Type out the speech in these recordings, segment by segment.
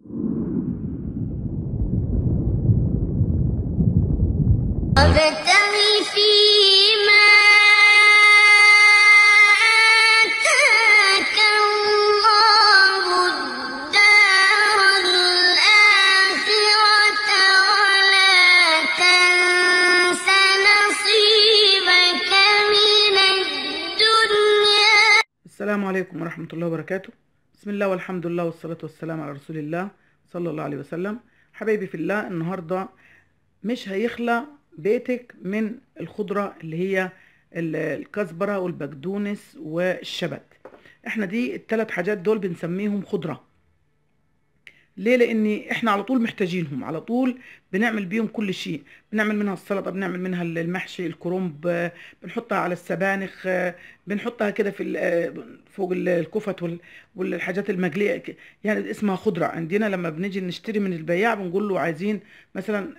وابتغ فيما آتاك الله الدار الآخرة ولا تنس نصيبك من الدنيا. السلام عليكم ورحمة الله وبركاته. بسم الله والحمد لله والصلاة والسلام على رسول الله صلى الله عليه وسلم. حبايبي في الله، النهاردة مش هيخلى بيتك من الخضرة اللي هي الكزبرة والبقدونس والشبت. احنا دي الثلاث حاجات دول بنسميهم خضرة. ليه؟ لان احنا على طول محتاجينهم، على طول بنعمل بيهم كل شيء، بنعمل منها السلطة، بنعمل منها المحشي، الكرنب، بنحطها على السبانخ، بنحطها كده في فوق الكفت والحاجات المقليه، يعني اسمها خضرة عندنا. لما بنيجي نشتري من البياع بنقول له عايزين مثلا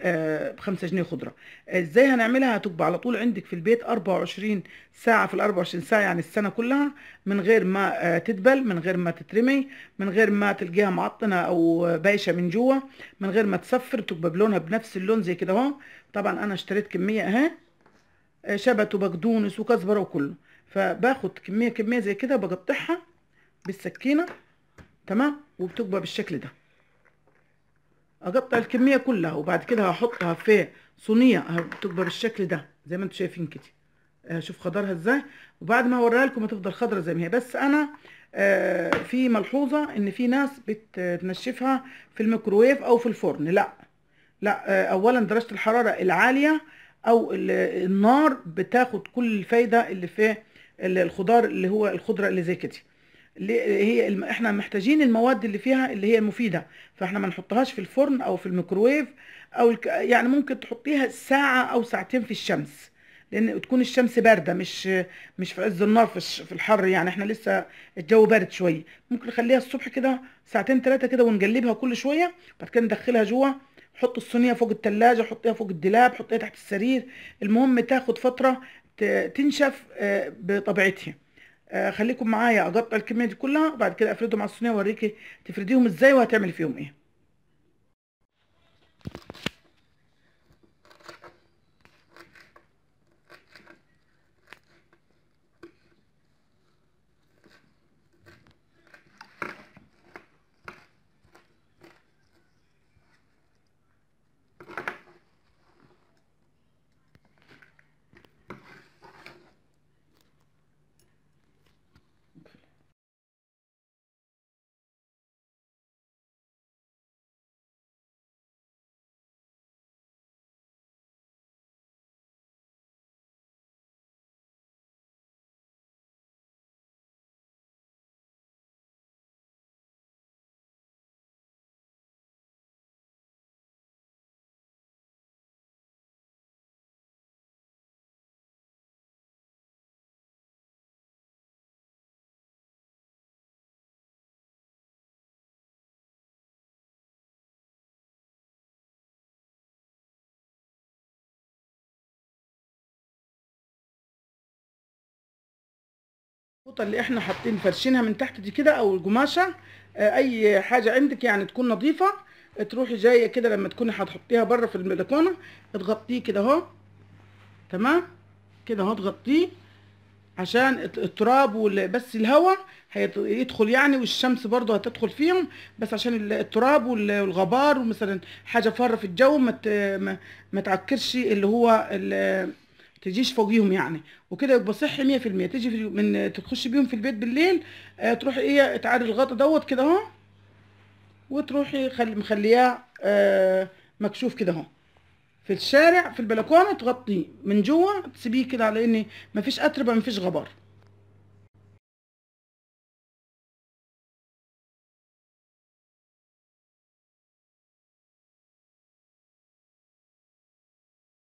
ب5 جنيه خضرة. ازاي هنعملها؟ هتبقى على طول عندك في البيت 24 ساعة في ال 24 ساعة، يعني السنة كلها، من غير ما تدبل، من غير ما تترمي، من غير ما تلقيها معطنه او بايشه من جوه، من غير ما تصفر، تبقى بلونها بنفس اللون زي كده اهو. طبعا انا اشتريت كمية اهي، شبت وبقدونس وكزبره وكله، فباخد كمية كمية زي كده بقطعها بالسكينة، تمام، وبتبقى بالشكل ده. اقطع الكمية كلها وبعد كده هحطها في صينية، بتبقى بالشكل ده زي ما انتم شايفين كده. شوف خضرها ازاي، وبعد ما اوريها لكم هتفضل خضرة زي ما هي. بس انا في ملحوظة، ان في ناس بتنشفها في الميكروويف او في الفرن. لا لا، اولا درجه الحرارة العالية او النار بتاخد كل الفايدة اللي في الخضار اللي هو الخضرة اللي زي كده، اللي هي احنا محتاجين المواد اللي فيها اللي هي المفيدة، فاحنا ما نحطهاش في الفرن او في الميكروويف او يعني ممكن تحطيها ساعة او ساعتين في الشمس، لان تكون الشمس باردة، مش في عز النار في الحر، يعني احنا لسه الجو بارد شوية. ممكن نخليها الصبح كده ساعتين ثلاثة كده ونقلبها كل شوية، بعد كده ندخلها جوه، حط الصينية فوق الثلاجة، حطيها فوق الدولاب، حطيها تحت السرير، المهم تاخد فترة تنشف بطبيعتها. خليكم معايا اقطع الكمية دي كلها وبعد كده افردهم على الصينية واوريكي تفرديهم ازاي وهتعملي فيهم ايه. الفوطه اللي احنا حاطين فرشينها من تحت دي كده، او القماشه، اي حاجة عندك يعني تكون نظيفة، تروحي جاية كده لما تكوني هتحطيها بره في البلكونه تغطيه كده اهو، تمام كده اهو، تغطيه عشان التراب بس الهواء هيدخل يعني، والشمس برضو هتدخل فيهم، بس عشان التراب والغبار ومثلا حاجة فاره في الجو ما تعكرش اللي هو تجيش فوقيهم يعني، وكده يبقى صحي 100%. تيجي من تخش بيهم في البيت بالليل، تروحي ايه تعري الغطا دوت كده اهو، وتروحي مخلياه مكشوف كده اهو في الشارع في البلكونه، تغطيه من جوه، تسيبيه كده على ان مفيش اتربه مفيش غبار.